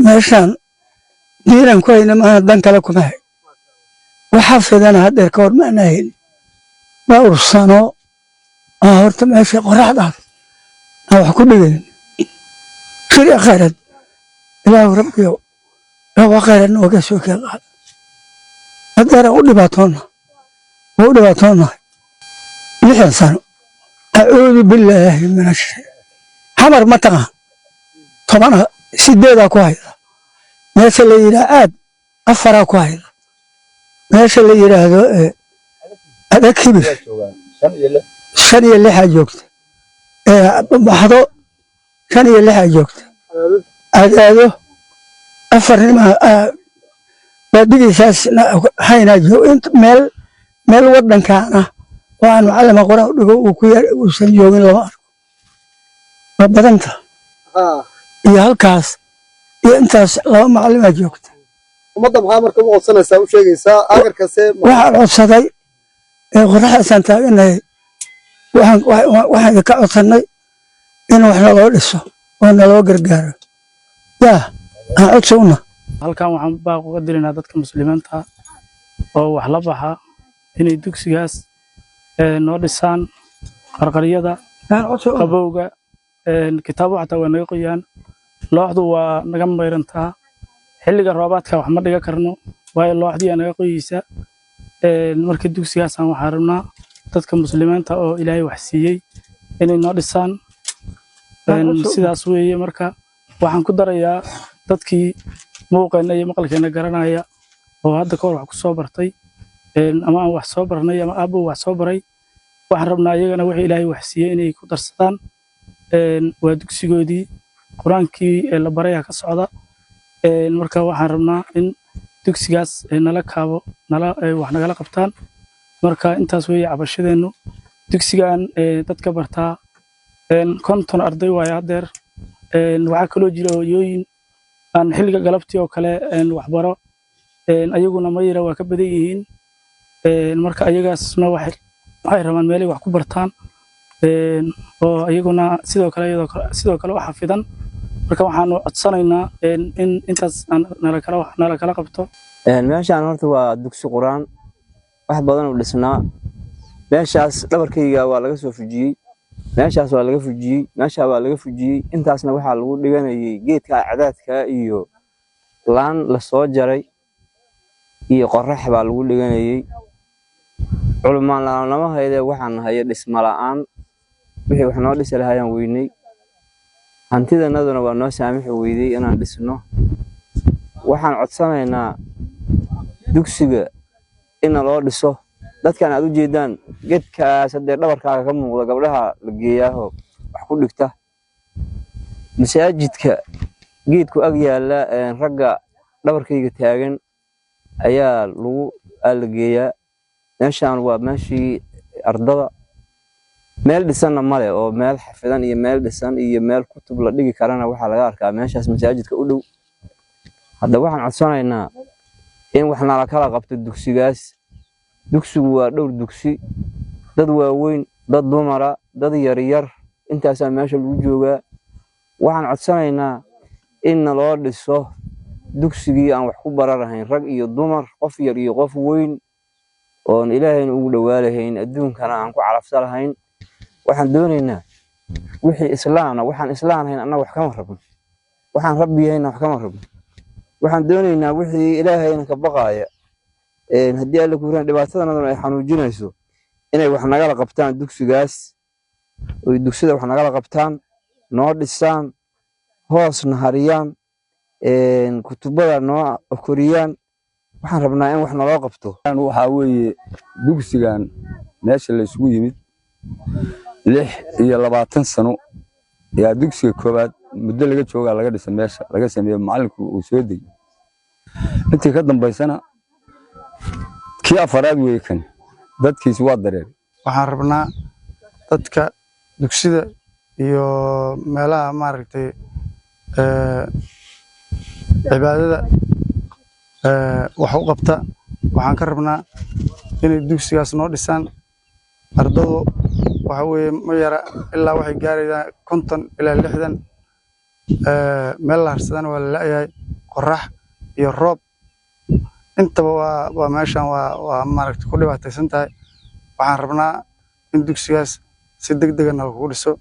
Meeshaan diinan ku hayna maana dan kale kuma hay. Waxaa fidana haddeer ka hor ma ana helin. Dhowr sano aan horta meesha qoraxdaas aan wax ku dhigayn. Shir khayrad, Ilaahu Rabbiyow, waa khayrad nooga soo kee qaada. Haddeeraan u dhibaatoonna, waa u dhibaatoonnahay 60 sano. Acuudu billaahi min ashay. Xamar ma taqaan? 10 8-aa ku hayda. Meesha la yidhaah aad 4-aa ku hayda. Meesha la yidhaahdo Adag Kibir 5 iyo 6-aa joogta. Baxdo 5 iyo 6-aa joogta. Adaado 4 nima baadigiisaas haynaa joog. Meel meel waddankaana oo aan macallima Quraan u dhigo uu ku yar uusan joogin lama arko. Waa badanta iyo halkaas iyo intaas laba macallimaa joogta. Ummadda maxaa marka u codsanaysaa, u sheegaysaa agarkase? Waxaan codsaday ee qoraxdaasaan taaganahay, waxaan idinka codsannay in wax naloo dhiso oo naloo gargaaro. Yaa aan codsi una. Halkan waxaan baaq uga dirinaa dadka Muslimiinta oo wax la baxa inay dugsigaas noo dhisaan. Qarqaryada, qabowga, kitaabo xataa waa naga qoyaan, looxdu waa naga mayrantaa. Xilliga roobaadka wax ma dhiga karno, waayo looxdii aa naga qoyeysa. Marka dugsigaasaan waxaan rabnaa dadka Muslimiinta oo Ilaahay wax siiyey inay noo dhisaan. Sidaas weeye. Marka waxaan ku darayaa dadkii muuqeenna iyo maqalkeenna garanaya oo hadda ka hor wax ku soo bartay ama aan wax soo barnay ama aabbo wax soo baray, waxaan rabnaa iyagana wixii Ilaahay wax siiyey inay ku darsadaan. Waa dugsigoodii, Qur-aankii ee la barayaa ka socda. Marka waxaan rabnaa in dugsigaas nala kaabo, nala wax nagala qabtaan. Marka intaas weeye cabashadeennu. Dugsigan dadka bartaa 50 arday waaye haddeer. Waxaa kaloo jira hooyooyin aan xilliga galabtii oo kale waxbaro, ayaguna ma yara, waa ka badan yihiin. Marka ayagaasna waxay rabaan meelay wax ku bartaan oo ayaguna sidoo kale, iyadoo sidoo kale u xafidan. Marka waxaanu codsanaynaa in intaas nala kala qabto. Meeshaan horta waa dugsi Qur-aan, wax badan u dhisnaa. Meeshaas dhabarkayga waa laga soo fujiyey, meeshaas waa laga fujiyey, meeshaa waa laga fujiyey. Intaasna waxaa lagu dhiganayay geedka cadaadka iyo laan lasoo jaray iyo qorax baa lagu dhiganayay. Culumaan lama haydee, waxaan hayo dhisma la'aan. Wixii wax noo dhisi lahayaan weynay, hantidanaduna waa noo saamixi weydey inaan dhisno. Waxaan codsanaynaa dugsiga in naloo dhiso. Dadkan aad u jeedaan, geedkaas haddee dhabarkaaga ka muuqda, gabdhaha la geeyaaho wax ku dhigta. Masaajidka geedku ag yaalla, ragga dhabarkayga taagan ayaa lagu aa la geeyaa. Meeshaan waa meeshii ardada. Meel dhisanna male oo meel xafidan iyo meel dhisan iyo meel kutub la dhigi karana waxaa laga arkaa meeshaas masaajidka u dhow. Hadda waxaan codsanaynaa in wax nala kala qabto dugsigaas. Dugsigu waa dhowr dugsi, dad waaweyn, dad dumara, dad yaryar, intaasaa meesha lagu joogaa. Waxaan codsanaynaa in naloo dhiso dugsigii aan wax ku bararahayn, rag iyo dumar, qof yar iyo qof weyn, oon Ilaahayna ugu dhawaalahayn, adduunkana aan ku calafsa lahayn. Waxaan doonaynaa wixii islaana. Waxaan islaanahayn annaga wax kama rabno, waxaan Rabbigayna wax kama rabno. Waxaan doonaynaa wixii Ilaahayna ka baqaaya, haddii Alle ku raan dhibaatadanaduna ay xanuujinayso, inay wax nagala qabtaan dugsigaas, oy dugsida wax nagala qabtaan, noo dhisaan, hoosna hariyaan, kutubada noo koriyaan. Waxaan rabnaa in wax naloo qabto. Waxaa weeye dugsigan meesha la isugu yimid 26 sano yaa dugsiga koowaad muddo laga joogaa laga dhisa, meesha laga sameeyo, macallinku uu soo degay. Intii ka dambaysana kii afaraad weeye kan, dadkiisi waa dareeray. Waxaan rabnaa dadka dugsida iyo meelaha maaragtay cibaadada wax u qabta, waxaan ka rabnaa inay dugsigaas noo dhisaan. Ardadu waxa weeye ma yara, ilaa waxay gaarayaan 50 ilaa 60. Meel la harsadana waa la la'yahay, qorrax iyo roob intaba waa meeshan waa maaragtay ku dhibaataysan tahay. Waxaan rabnaa in dugsigaas si degdega nalakugu dhiso.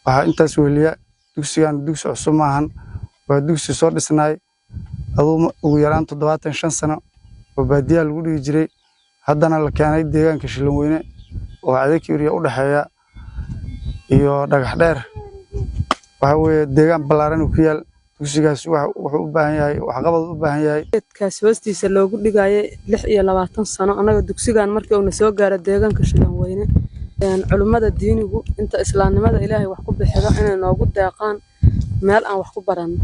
Waxaa intaas weheliya, dugsigan dugsi cusub maahan, waa dugsi soo dhisnaay aduu ugu yaraan 75 sano oo baadiyaha lagu dhigi jiray, haddana la keenay deegaanka Shilanweyne oo Cadakibir u dhexeeya iyo Dhagax Dheer. Waxa weeye deegaan ballaaran uu ku yaal dugsigaas. Wuxuu u baahan yahay waxqabad u baahan yahay. Geedkaas hoostiisa loogu dhigayay 26 sano annaga dugsigan markii uuna soo gaaro deegaanka Shilanweyne. Culimmada diinigu inta islaamnimada Ilaahay wax ku bixido inay noogu deeqaan meel aan wax ku baranno.